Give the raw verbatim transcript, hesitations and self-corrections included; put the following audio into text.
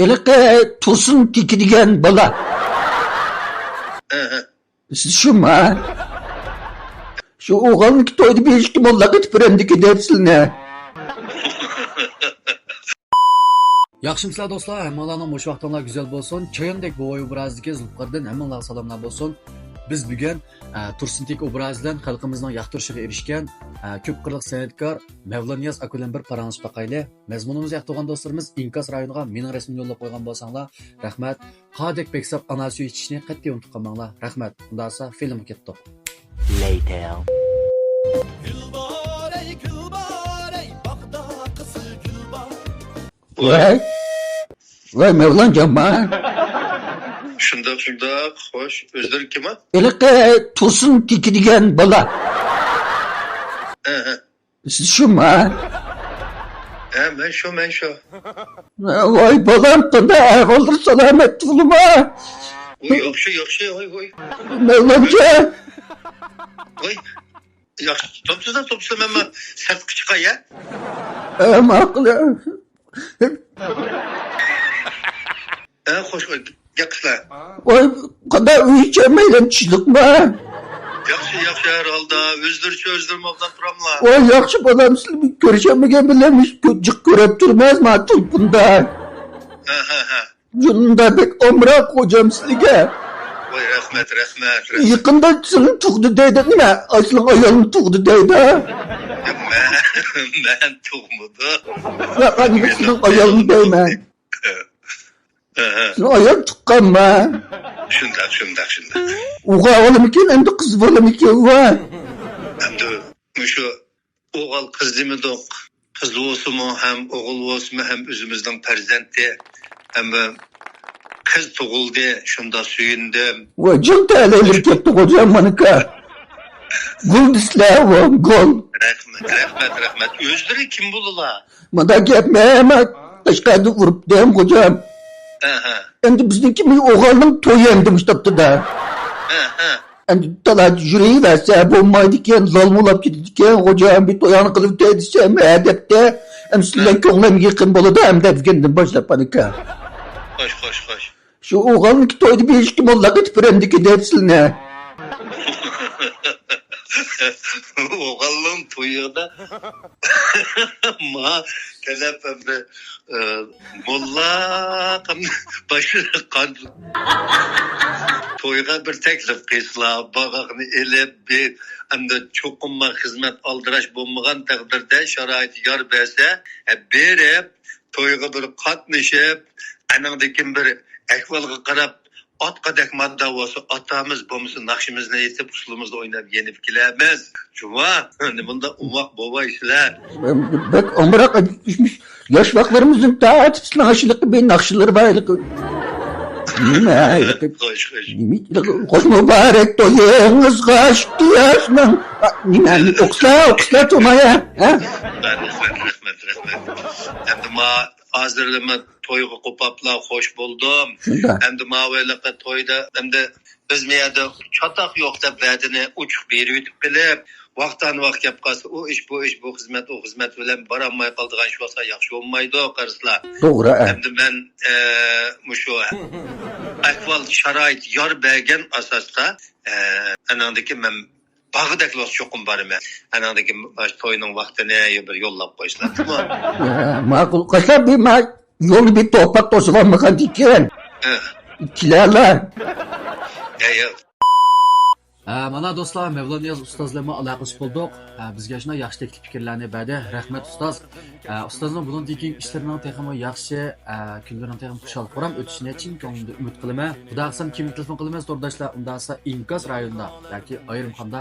ھېلىقى تۇرسۇن تېكى دېگەن بالا. ھە، ھە. سىز شۇما؟ شۇ ئوغلىنىڭكى تويىدا بېشىكى موللاق ئېتىپ بېرەمدىكىن دەپ سىلىنى. ياخشىمۇسىلەر دوستلار؟ ھەممىڭلارنىڭ مۇشۇ ۋاقتىڭلار گۈزەل بولسۇن. چاياندەك بوۋاي ئوبرازىدىكى زۇلپىقاردىن ھەممىڭلارغا سالاملار بولسۇن. بىز بۈگۈن، ئە، تۇرسۇن تېكى ئوبرازى بىلەن خەلقىمىزنىڭ ياقتۇرۇشىغا ئېرىشكەن، ئە، كۆپ قىرلىق سەنئەتكار مەۋلاننىياز ئاكا بىلەن بىر پاراڭلىشىپ باقايلى. مەزمۇنىمىزنى ياقتۇرغان دوستلىرىمىز ئىنكاس رايونىغا مېنىڭ رەسىمىمنى يوللاپ قويغان بولساڭلار، رەھمەت. قادەك بەكساپ ئانا سۈيى ئىچىشنى قەتئىي ئۇنتۇپ قالماڭلار. رەھمەت. ئۇنداقسا فىلىمغا كەتتۇق. Later. گۈل بار، ئەي گۈل بار، ئەي باغدا قىزىل گۈل بار. ۋاي. ۋاي، مەۋلانجانما؟ شۇنداق، شۇنداق. خوش، ئۆزلىرى كىم؟ ھېلىقى تۇرسۇن تېكى دېگەن بالا. ھە، ھە. سىز شۇما؟ ھە، مەن شۇ، مەن شۇ. ۋاي بالام، قانداق ئەھۋاللىرى، سالامەت تۇغۇلما؟ ۋاي، ياخشى، ياخشى، ۋاي، ۋاي. مەۋلانجان. ۋاي، ياخشى، توپچىدا، توپچىدا، مەن، مەن سىرتقا چىقاي، ھە؟ ئە، ماقۇل. ھە، خوش، گەپ قىلسىلە. ۋاي، قانداق ئۆيچە مەيلەن چىشلىقما؟ ياخشى، ياخشى، ھەر ھالدا. ئۆزلىرىچە ئۆزلىرىمۇ ئوبدان تۇراملا؟ ۋاي، ياخشى بالام، سىلى بىر كۆرۈشەلمىگەن بىلەن مۇشۇ جىق كۆرۈپ تۇرىمىز، ما تېلېفوندا. ھە، ھە، ھە. جۇندا بەك ئامراق خوجام سىلىگە. ۋاي، رەھمەت، رەھمەت، رەھمەت. يېقىندا سىلىنى تۇغدى دەيدۇ، نېمە؟ ئاي، سىلىنىڭ ئايالىنى تۇغدى دەيدۇ. ياق، مەن، مەن تۇغمىدىم. ياق، نېمە، سىلىنىڭ ئايالىنى دەيمەن. ھە، ھە. سىلىنىڭ ئايال تۇغقانما؟ شۇنداق، شۇنداق، شۇنداق. ئوغۇل بالىمىكىن، ئەمدى قىز بالىمىكىن، ۋاي. ئەمدى مۇشۇ ئوغۇل قىز دېمىدۇق. قىز بولسىمۇ ھەم، ئوغۇل بولسىمۇ ھەم ئۆزىمىزنىڭ پەرزەنتى. ھەم قىز تۇغۇلدى، شۇنداق سۆيۈندۈم. ۋاي، جان تەلەيلىرى كەتتى خوجام مانىكا. گۈل دېسىلە، ۋا، گۈل. رەھمەت، رەھمەت، رەھمەت. ئۆزلىرى كىم بولىلا؟ مانا گەپ، مەن تاشقارىدا ئۇرۇپتىم، خوجام. ھە، ھە. ئەمدى بىزنىڭكى مۇشۇ ئوغۇلنىڭ تويى ئەمدى مۇشۇ تاپتىدا. ھە، ھە. ئەمدى تالادا يۈرۈۋەرسە بولمايدىكەن، لالما بولاپ كېتىدىكەن، خوجام، بىر تويۇڭنى قىلىۋېتەي دېسەم، ھە دەپتە. ئەمدى سىلەر بىلەن كۆڭلۈم يېقىن بولىدۇ، ئەمدى دېگەندىن باشلاپ، ئانىكا. خوش، خوش، خوش. شۇ ئوغۇلنىڭكى تويىدا بېشىكى موللاق ئېتىپ بېرەمدىكىن دەپ سىلىنى. ئوغۇلنىڭ تويىدا ما كەلەپ ئەمدى، ئە، موللاق باشلىققان تويغا بىر تەكلىپ قىلسىلا، باغاقنى ئېلىپ، بىر ئەمدى چوقۇمما خىزمەت ئالدىراش بولمىغان تەقدىردە شارائىت يار بەرسە، ئە، بېرىپ، تويغا بىر قاتنىشىپ، ئەنىڭدىن كېيىن بىر ئەھۋالغا قاراپ، ئاتقا دەكمادا بولسا ئاتىمىز، بولمىسا ناخشىمىزنى ئېيتىپ، ئۇسسۇلىمىزنى ئويناپ يېنىپ كېلەرمىز. جۇما، نېمانداق ئوماق بوۋاي سىلەر. بەك ئامراق، ياش ۋاقىتلىرىمىزدىن تارتىپ سىلەرنىڭ ئاشۇنداق بىر ناخشىلىرى بار ئىدى. نېمە؟ خوش، خوش. نېمە؟ خوش مۇبارەك تويىڭىزغا، ئىككى ياشنىڭ. نېمە؟ ئوقۇسىلا، ئوقۇسىلا، تۇرمايا. ھە؟ رەھمەت، رەھمەت، رەھمەت. ئەمدى ما ھازىرلىما تويغا قوپاپلا خوش بولدۇم. شۇنداق. ئەمدى ماۋۇ ھېلىقى تويدا، ئەمدى بىز مۇ يەردە چاتاق يوق دەپ ۋەدىنى ئوچۇق بېرىۋېتىپ قېلىپ، ۋاقتانۋاق كەپ قالسا، ئۇ ئىش، بۇ ئىش، بۇ خىزمەت، ئۇ خىزمەت بىلەن بارالماي قالىدىغان ئىش بولسا ياخشى بولمايدۇ، قارىسىلا. توغرا، ئە. ئەمدى مەن، ئە، مۇشۇ ئەھۋال شارائىت يار بەرگەن ئاساستا، ئە، ئانىڭدىن كېيىن مەن باغدەكلا چوقۇم بارىمەن. ئانىڭدىن كېيىن مانا شۇ توينىڭ ۋاقتىنى بىر يوللاپ قويسىلا، جۇما. يا، ماقۇل. قاچىلا بىر ما-، يولنى بىر توپاق توسۇۋالمىغاندىكىن. ھە. كېلەلا. يا، يا. ھە، مانا دوستلار، مەۋلاننىياز ئۇستاز بىلەنمۇ ئالاقىلىشىپ بولدۇق. ھە، بىزگە شۇنداق ياخشى تەكلىپ پىكىرلەرنى بەردى. رەھمەت ئۇستاز. ئە، ئۇستازنىڭ بۇنىڭدىن كېيىنكى ئىشلىرىنىڭ تېخىمۇ ياخشى، ئە، كۈنلىرىنىڭ تېخىمۇ خۇشال-خۇرام ئۆتۈشىنى چىن كۆڭلۈمدىن ئۈمىد قىلىمەن. خۇدا خالىسا كىمگە تېلېفون قىلىمىز، تورداشلار؟ ئۇنداقسا ئىنكاس رايونىدا ياكى ئايرىم خاندا